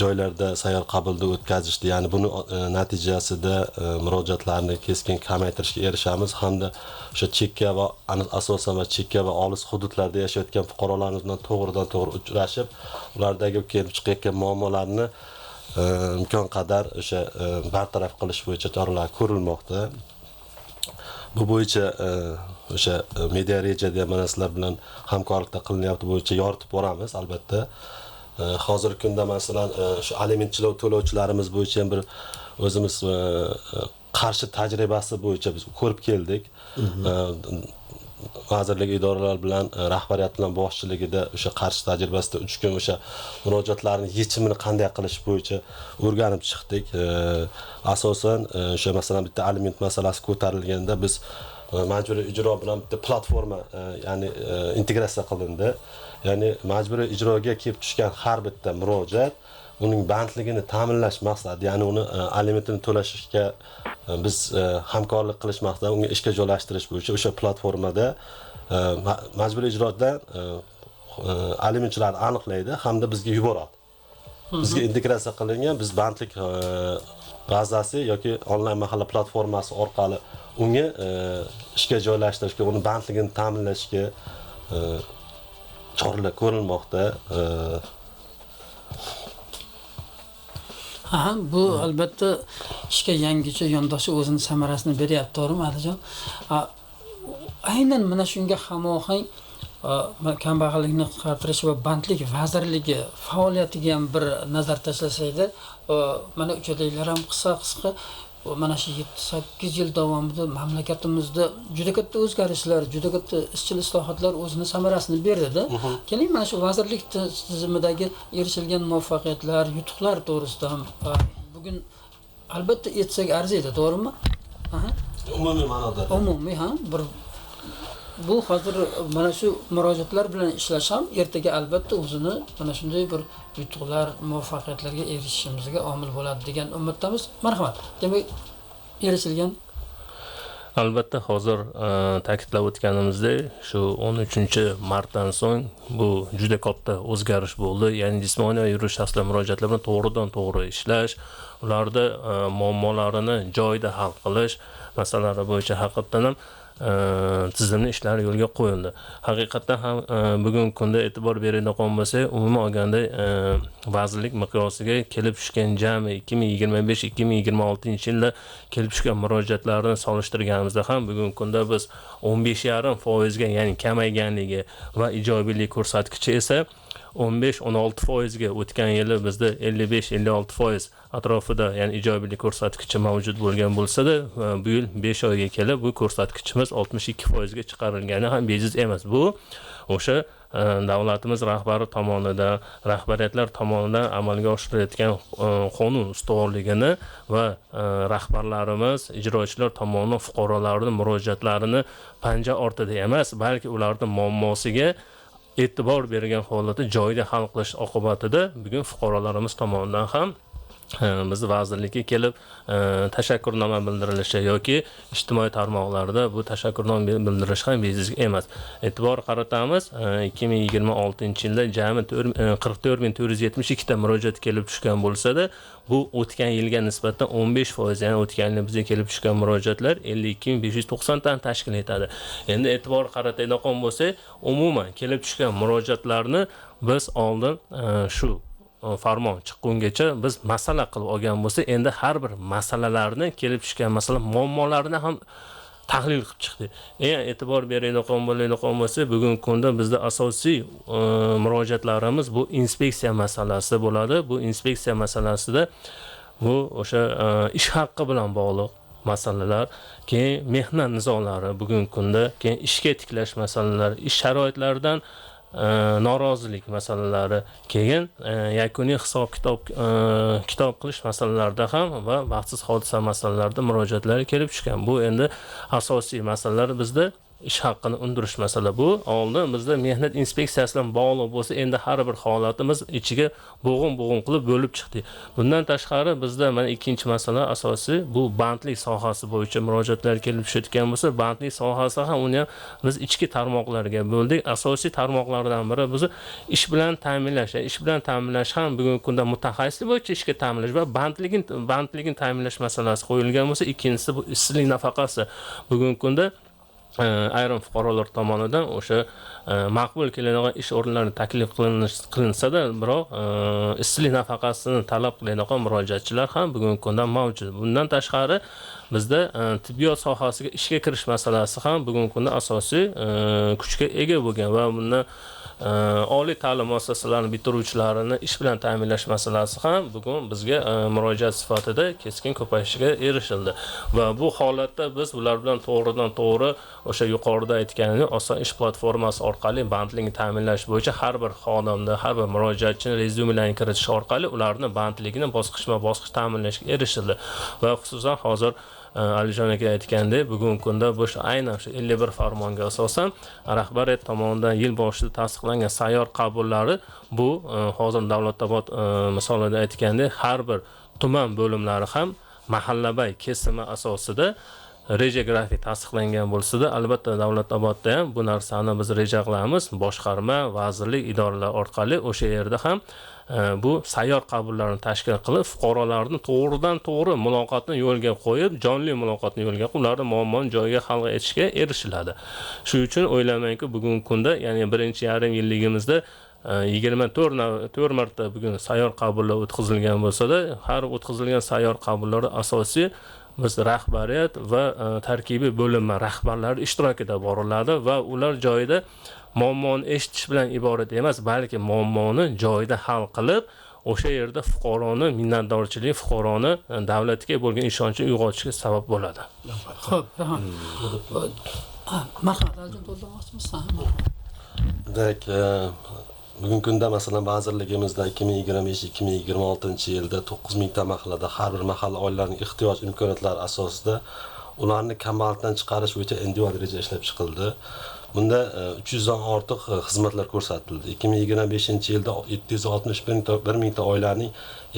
joylarda sayyor qabulni o'tkazishdi. Ya'ni buni natijasida murojaatlarni keskin kamaytirishga erishamiz hamda o'sha chekka va asosan va chekka va olis hududlarda yashayotgan fuqarolarimiz bilan to'g'ridan to'g'ri uchrashib, ulardagi kelib chiqayotgan muammolarni imkon qadar o'sha bartaraf qilish bo'yicha choralar ko'rilmoqda. Bu bo'yicha o'sha media rejada mana sizlar bilan hamkorlikda qilinyapti, bo'yicha yoritib boramiz albatta. Hozirgi kunda masalan shu alimentchilar to'lovchilarimiz bo'yicha ham bir o'zimiz qarshi tajribasi bo'yicha biz ko'rib keldik. Vazirlik idoralari bilan rahbariyat bilan boshchiligida o'sha qarshi tajribasida 3 kun o'sha murojaatlarning yechimini qanday qilish bo'yicha o'rganib chiqdik. Asosan o'sha masalan bitta aliment masalasi ko'tarilganda biz majburiy ijro bilan bitta platforma, ya'ni integratsiya qilindi. Ya'ni majburiy ijroga kelib tushgan har bitta murojaat uning bandligini ta'minlash maqsadi, ya'ni uni alimentini to'lashga biz hamkorlik qilish maqsadida unga ishga joylashtirish bo'yicha o'sha platformada majburiy ijrodan alimentchilarni aniqlaydi hamda bizga yuboradi. Bizga integratsiya qilingan, biz bandlik bazasi yoki onlayn mahalla platformasi orqali unga ishga joylashtirishga, uni bandligini ta'minlashga choralar ko'rilmoqda. Ha, bu albatta ishga yangicha yondashuv o'zini samarasini beryapti, to'g'rimi Alijon? Aynan mana shunga hamohang kambag'allikni qisqartirish va bandlik vazirligi faoliyatiga ham bir nazar tashlasakda, mana uchadaglar ham qisqa-qisqa mana shu 7-8 yil davomida mamlakatimizda juda katta o'zgarishlar, juda katta izchil islohotlar o'zini samarasini berdi-da. Keling, mana shu vazirlik tizimidagi erishilgan muvaffaqiyatlar, yutuqlar to'g'risida ham bugun albatta aytsak arziydi, to'g'rimi? Umumiy ma'noda. Umumiy, ha, bir Bu hozir mana shu murojaatlar bilan ishlash ham ertaga albatta o'zini mana shunday bir yutuqlar, muvaffaqiyatlarga erishishimizga omil bo'ladi degan umiddamiz. Marhamat. Demak, erishilgan albatta hozir ta'kidlab o'tganimizdek, shu 13-martdan so'ng bu juda katta o'zgarish bo'ldi. Ya'ni jismoniy va yuridik shaxslar murojaatlar bilan to'g'ridan to'g'ri ishlash, ularda muammolarini joyida hal qilish masalalari bo'yicha haqiqatan ham tizimli ishlar yo'lga qo'yildi. Haqiqatan ham bugungi kunda e'tibor beradigan bo'lsak, umuman olganda vazirlik miqyosiga kelib tushgan jami 2025-2026 yilda kelib tushgan murojaatlarni solishtirganimizda ham bugungi kunda biz 15,5% ga, ya'ni kamayganligi va ijobiylik ko'rsatkichi esa 15-16% ga, o'tgan yili bizda 55-56% atrofida, ya'ni ijobiylik ko'rsatkichi mavjud bo'lgan bo'lsa-da, bu yil 5 oyga kelib bu ko'rsatkichimiz 62% ga chiqarilgani ham bejiz emas. Bu o'sha davlatimiz rahbari tomonidan, rahbariyatlar tomonidan amalga oshirilayotgan qonun ustuvorligini va rahbarlarimiz, ijrochilar tomonidan fuqarolarning murojaatlarini panja ortida emas, balki ularning muammosiga e'tibor bergan holatda joyida hal qilish oqibatida bugun fuqarolarimiz tomonidan ham biz vazirlikka kelib tashakkurnoma bildirilishi yoki ijtimoiy tarmoqlarda bu tashakkurnoma bildirish ham bejiz emas. E'tibor qaratamiz, 2026-yilda jami 44472 ta murojaat kelib tushgan bo'lsa-da, bu o'tgan yilga nisbatan 15%, ya'ni o'tgan yil bizga kelib tushgan murojaatlar 52590 tani tashkil etadi. Endi e'tibor qaratadigan bo'lsak, umuman kelib tushgan murojaatlarni biz oldin shu farmon chiqqungacha biz masala qilib olgan bo'lsa, endi har bir masalalarni, kelib tushgan masala muammolarni ham tahlil qilib chiqdik. E'tibor beradigan bo'lsa, bugungi kunda bizda asosiy murojaatlarimiz bu inspeksiya masalasi bo'ladi. Bu inspeksiya masalasida bu o'sha ish haqqi bilan bog'liq masalalar, keyin mehnat nizolari bugungi kunda, keyin ishga tiklash masalalari, ish sharoitlaridan norozilik masalalari, keyin yakuniy hisob kitob qilish masalalarida ham va baxtsiz hodisa masalalarida murojaatlar kelib tushgan. Bu endi asosiy masalalar bizda ish haqqini undirish masala. Bu oldin bizda mehnat inspeksiyasi bilan bog'liq bo'lsa, endi har bir holatimiz ichiga bo'g'im-bo'g'im qilib bo'lib chiqdi. Bundan tashqari bizda mana ikkinchi masala asosiy bu bandlik sohasi bo'yicha murojaatlar kelib tushayotgan bo'lsa, bandlik sohasi ham uni ham biz ichki tarmoqlarga bo'ldik. Asosiy tarmoqlardan biri bizni ish bilan ta'minlash. Ish bilan ta'minlash ham bugungi kunda mutaxassislik bo'yicha ishga ta'minlash va bandligini ta'minlash masalasi qo'yilgan bo'lsa, ikkinchisi bu ishsizlik nafaqasi. Bugungi kunda ayrim fuqarolar tomonidan o'sha maqbul keladigan ish o'rinlari taklif qilinsa-da, biroq ishsizlik nafaqasini talab qiladigan murojaatchilar ham bugungi kunda mavjud. Bundan tashqari bizda tibbiyot sohasiga ishga kirish masalasi ham bugungi kunda asosiy kuchga ega bo'lgan va bundan oliy ta'lim muassasalarini bitiruvchilarini ish bilan ta'minlash masalasi ham bugun bizga murojaat sifatida keskin ko'payishiga erishildi. Va bu holatda biz ular bilan to'g'ridan to'g'ri o'sha yuqorida aytganimdek oson ish platformasi orqali bandlikni ta'minlash bo'yicha har bir xodimni, har bir murojaatchini rezyumelarini kiritish orqali ularni bandligini bosqichma-bosqich ta'minlashga erishildi. Va xususan hozir Alijon aka aytgandek, bugungi kunda bu aynan shu 51 farmonga asosan rahbariyat tomonidan yil boshida tasdiqlangan sayyor qabullari bu hozir Davlatobod misolida aytgandek har bir tuman bo'limlari ham mahallabay kesimi asosida reja grafik tasdiqlangan bo'lsa-da, albatta Davlatobodda ham bu narsani biz reja qilamiz, boshqarma, vazirlik, idoralar orqali o'sha yerda ham bu sayyor qabullarni tashkil qilib, fuqarolarni to'g'ridan to'g'ri muloqotni yo'lga qo'yib, jonli muloqotni yo'lga qo'yib, ularning muammoni joyiga hal etishga erishiladi. Shuning uchun o'ylaymanki, bugungi kunda, ya'ni birinchi yarim yilligimizda 24 marta bugun sayyor qabullar o'tkazilgan bo'lsa-da, har o'tkazilgan sayyor qabullarda asosiy biz rahbariyat va tarkibiy bo'linma rahbarlari ishtirokida boriladi va ular joyida muammoni eshitish bilan iborat emas, balki muammoni joyida hal qilib, o'sha yerda fuqaroni minnatdorchilik, fuqaroni davlatga bo'lgan ishonchini uyg'otishga sabab bo'ladi. Xo'p, rahmat. Marhamat, Alijon to'ldirmoqchimisiz? Demak, bugungi kunda masalan vazirligimizda 2025-2026 yilda 9000 ta mahallada har bir mahalla oilalarining ehtiyoj imkoniyatlari asosida Ularni kambag'allikdan chiqarish bo'yicha individual reja ishlab chiqildi. Bunda 300 dan ortiq xizmatlar ko'rsatildi. 2025-yilda 761 mingta oilaning,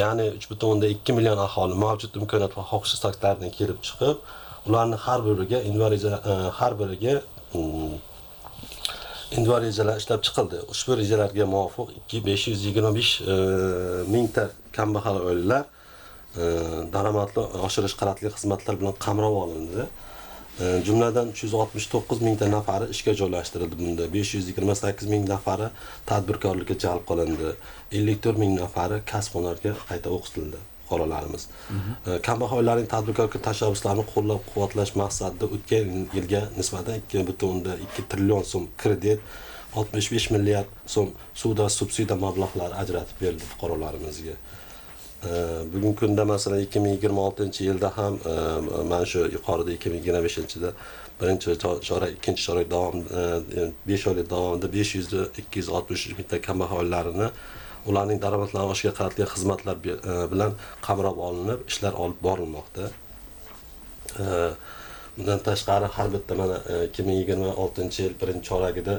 ya'ni 3.2 million aholi mavjud imkoniyat va xohish istaklaridan kelib chiqib, ularni har biriga individual reja, har biriga individual rejalar ishlab chiqildi. Ushbu rejalarga muvofiq 525 mingta kambag'al oilalar daromadli oshirish qaratilgan xizmatlar bilan qamrab olindi. Jumladan 369 mingta nafari ishga joylashtirildi bunda. 528 ming nafari tadbirkorlikka jalb qilindi. 54 ming nafari kasb-hunarga qayta o'qitildi fuqarolarimiz. Kambag'al oilalarning tadbirkorlik tashabbuslarini qo'llab-quvvatlash maqsadida o'tgan yilga nisbatan 2.2 trillion so'm kredit, 65 milliard so'm suvda subsidiya mablag'lari ajratib berildi fuqarolarimizga. Bugungi kunda masalan 2026-yilda ham mana shu yuqorida 2025-yilda birinchi chorak, ikkinchi chorak davomida 5 oylik davomida 500-263 mingta kambag'al oilalarini ularning daromadlarini oshirishga qaratilgan xizmatlar bilan qamrab olinib, ishlar olib borilmoqda. Bundan tashqari har bitta mana 2026-yil birinchi choragida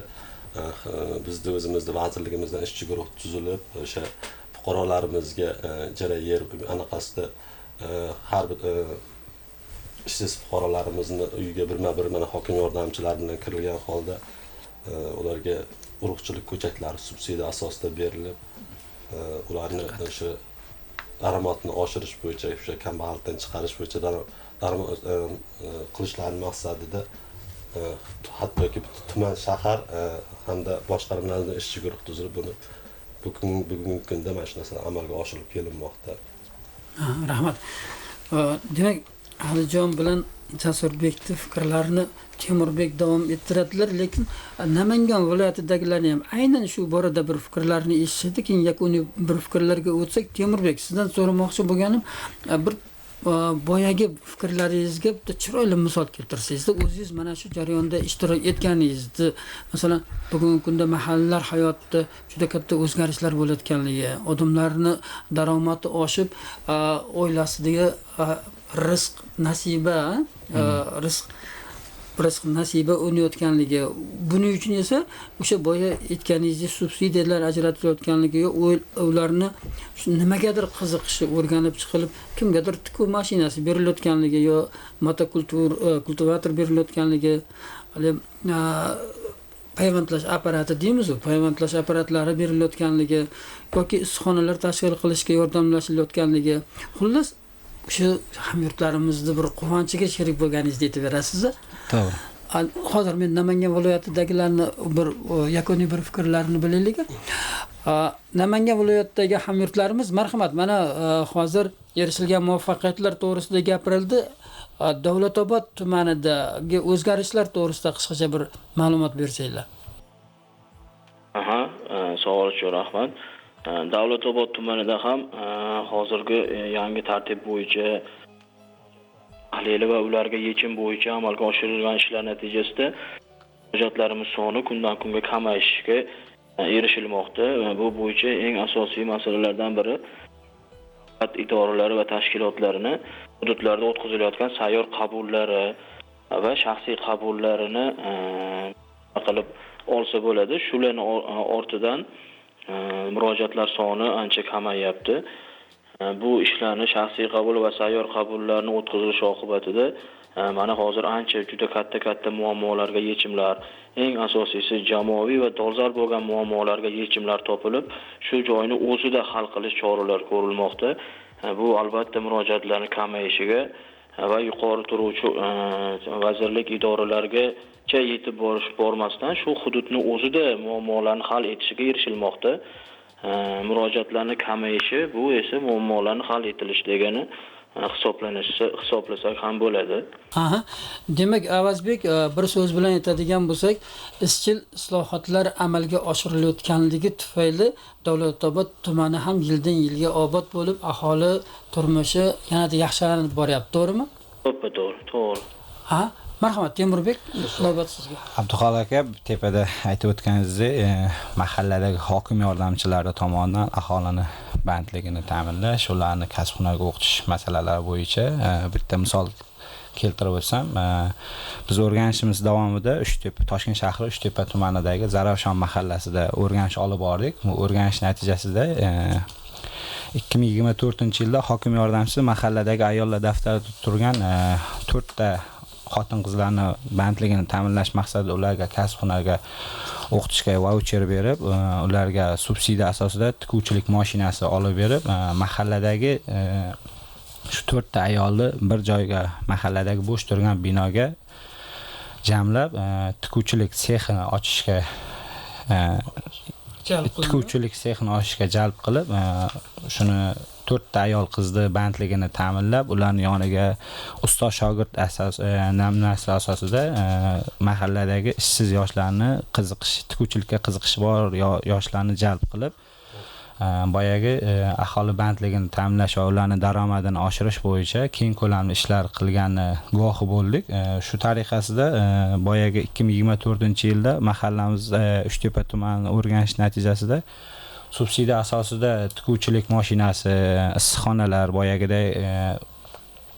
bizni o'zimizda vazirligimizdan ishchi guruh tuzilib, o'sha fuqarolarimizga ijara yer anaqasida har bir ishsiz fuqarolarimizni uyiga birma-bir mana hokim yordamchilari bilan kirilgan holda ularga urug'chilik ko'chatlari subsidiya asosida berilib, ularni o'sha daromadini oshirish bo'yicha, o'sha kambag'allikdan chiqarish bo'yicha daromad qilishlari maqsadida hattoki tuman, shahar hamda boshqarmalardan ishchi guruh tuzilib, buni bugungi kunda mana shu narsalar amalga oshirilib kelinmoqda. Rahmat. Demak, Alijon bilan Jasurbekning fikrlarini Temurbek davom ettiradilar, lekin Namangan viloyatidagilarni ham aynan shu borada bir fikrlarini eshitdik, keyin yakuniy bir fikrlarga o'tsak. Temurbek, sizdan so'ramoqchi bo'lganim, bir boyagi fikrlaringizga bitta chiroyli misol keltirsangizda, o'zingiz mana shu jarayonda ishtirok etganingizni, masalan, bugungi kunda mahallalar hayotida juda katta o'zgarishlar bo'layotganligi, odamlarni daromadi oshib, oilasidagi rizq nasiba, rizq nasiba o'nayotganligi, buning uchun esa o'sha boya aytganingizdek subsidiyalar ajratilayotganligi, ularni nimagadir qiziqishi o'rganib chiqilib, kimgadir tikuv mashinasi berilayotganligi yo motokultur kultivator berilayotganligi, hali payvandlash apparati deymiz-ku, payvandlash apparatlari berilayotganligi yoki issiqxonalar tashkil qilishga yordamlashilayotganligi, xullas o'sha hamyurtlarimizni bir quvonchiga sherik bo'lganingizni aytib berasiz. To'g'ri. Hozir men Namangan viloyatidagilarni bir yakuniy bir fikrlarini bilaylik. Namangan viloyatidagi hamyurtlarimiz, marhamat, mana hozir erishilgan muvaffaqiyatlar to'g'risida gapirildi. Davlatobod tumanidagi o'zgarishlar to'g'risida qisqacha bir ma'lumot bersanglar. Aha, savol uchun rahmat. Davlatobod tumanida ham hozirgi yangi tartib bo'yicha tahlili va ularga yechim bo'yicha amalga oshirilgan ishlar natijasida murojaatlarimiz soni kundan kunga kamayishiga erishilmoqda. Bu bo'yicha eng asosiy masalalardan biri davlat idoralari va tashkilotlarini hududlarda o'tkazilayotgan sayyor qabullari va shaxsiy qabullarini qilib olsa bo'ladi. Shularni ortidan murojaatlar soni ancha kamayyapti. Bu ishlarni shaxsiy qabul va sayyor qabullarni o'tkazilishi oqibatida mana hozir ancha juda katta-katta muammolarga yechimlar, eng asosiysi jamoaviy va dolzarb bo'lgan muammolarga yechimlar topilib, shu joyni o'zida hal qilish choralari ko'rilmoqda. Bu albatta murojaatlarning kamayishiga va yuqori turuvchi vazirlik idoralarigacha yetib borish bormasdan shu hududni o'zida muammolarni hal etishiga erishilmoqda. Murojaatlarning kamayishi bu esa muammolarni hal etilishi degani hisoblasak ham bo'ladi. Aha. Demak, Avazbek, bir so'z bilan aytadigan bo'lsak, izchil islohotlar amalga oshirilayotganligi tufayli Davlatobod tumani ham yildan yilga obod bo'lib, aholi turmushi yanada yaxshilanib boryapti, to'g'rimi? To'g'ri, to'g'ri. Ha, marhamat Temurbek, navbat sizga. Abduxoliq aka, tepada aytib o'tganingizdek, mahalladagi hokim yordamchilari tomonidan aholini bandligini ta'minlash, ularni kasb-hunarga o'qitish masalalari bo'yicha bitta misol keltirib o'tsam, biz o'rganishimiz davomida Uchtepa, Toshkent shahri Uchtepa tumanidagi Zarafshon mahallasida o'rganish olib bordik. Bu o'rganish natijasida 2024-yilda hokim yordamchisi mahalladagi ayollar daftarida turgan 4 ta xotin-qizlarni bandligini ta'minlash maqsadida ularga kasb-hunarga o'qitishga vaucher berib, ularga subsidiya asosida tikuvchilik mashinasi olib berib, mahalladagi shu 4 ta ayolni bir joyga, mahalladagi bo'sh turgan binoga jamlab, tikuvchilik sexini ochishga jalb qilib, shuni 4 ta ayol qizni bandligini ta'minlab, ularning yoniga ustoz shogird asos namunasi asosida mahalladagi ishsiz yoshlarni qiziqish, tikuvchilikka qiziqishi bor yoshlarni jalb qilib, boyagi aholi bandligini ta'minlash va ularning daromadini oshirish bo'yicha keng ko'lamli ishlar qilgani guvohi bo'ldik. Shu tariqasida boyagi 2024-yilda mahallamiz Uchtepa tumanini o'rganish natijasida subsidiya asosida tikuvchilik mashinasi, issiqxonalar, boyagiday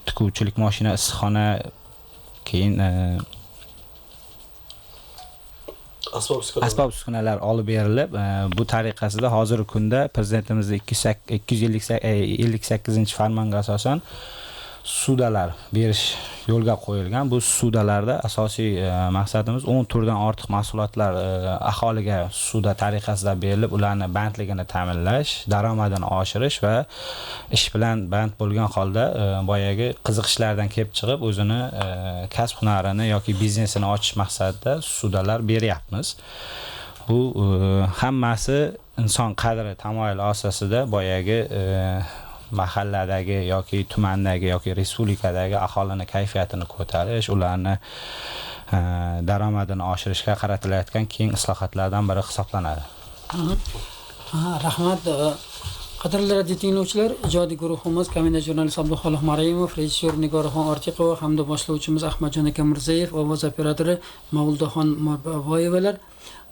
tikuvchilik mashina, issiqxona, keyin asbob uskunalar olib berilib, bu tariqasida hozirgi kunda prezidentimizning 258-farmonga asosan sudalar berish yo'lga qo'yilgan. Bu sudalarda asosiy maqsadimiz 10 turdan ortiq mahsulotlar aholiga suda tariqasida berilib, ularni bandligini ta'minlash, daromadini oshirish va ish bilan band bo'lgan holda boyagi qiziqishlardan kelib chiqib o'zini kasb hunarini yoki biznesini ochish maqsadida sudalar beryapmiz. Bu hammasi inson qadri tamoyili asosida boyagi mahalladagi yoki tumandagi yoki respublikadagi aholini kayfiyatini ko'tarish, ularni daromadini oshirishga qaratilayotgan keng islohotlardan biri hisoblanadi. Rahmat. Qadrli radio tinglovchilar, ijodiy guruhimiz kamina jurnalist Abduxoliq Maraimov, rejissyor Nigoraxon Ortiqova hamda boshlovchimiz Ahmadjon aka Mirzayev, ovoz operatori Mavludaxon Boboyevalar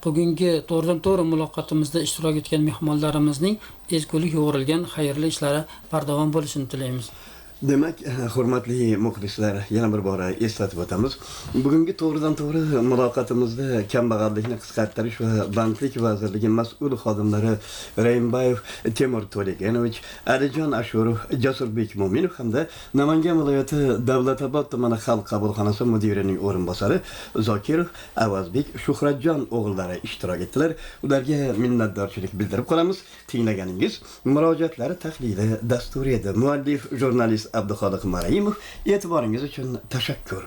bugungi to'g'ridan-to'g'ri muloqotimizda ishtirok etgan mehmonlarimizning ezgulik yo'g'rilgan xayrli ishlari bardavom bo'lishini tilaymiz. Demak, hurmatli muxlislar, yana bir bora eslatib o'tamiz. Bugungi to'g'ridan-to'g'ri muloqotimizda kambag'allikni qisqartirish va bandlik vazirligi mas'ul xodimlari Raimbayev Temur To'legenovich, Alijon Ashurov, Jasurbek Mo'minov hamda Namangan viloyati Davlatobod tumani xalq qabulxonasi mudirining o'rinbosari Zokirov Avazbek Shuhratjon o'g'illari ishtirok etdilar. Ularga minnatdorchilik bildirib qolamiz. Tinglaganingiz murojaatlar tahlili dasturi edi. Muallif jurnalist Abduxoliq Maraimov, e'tiboringiz uchun tashakkur.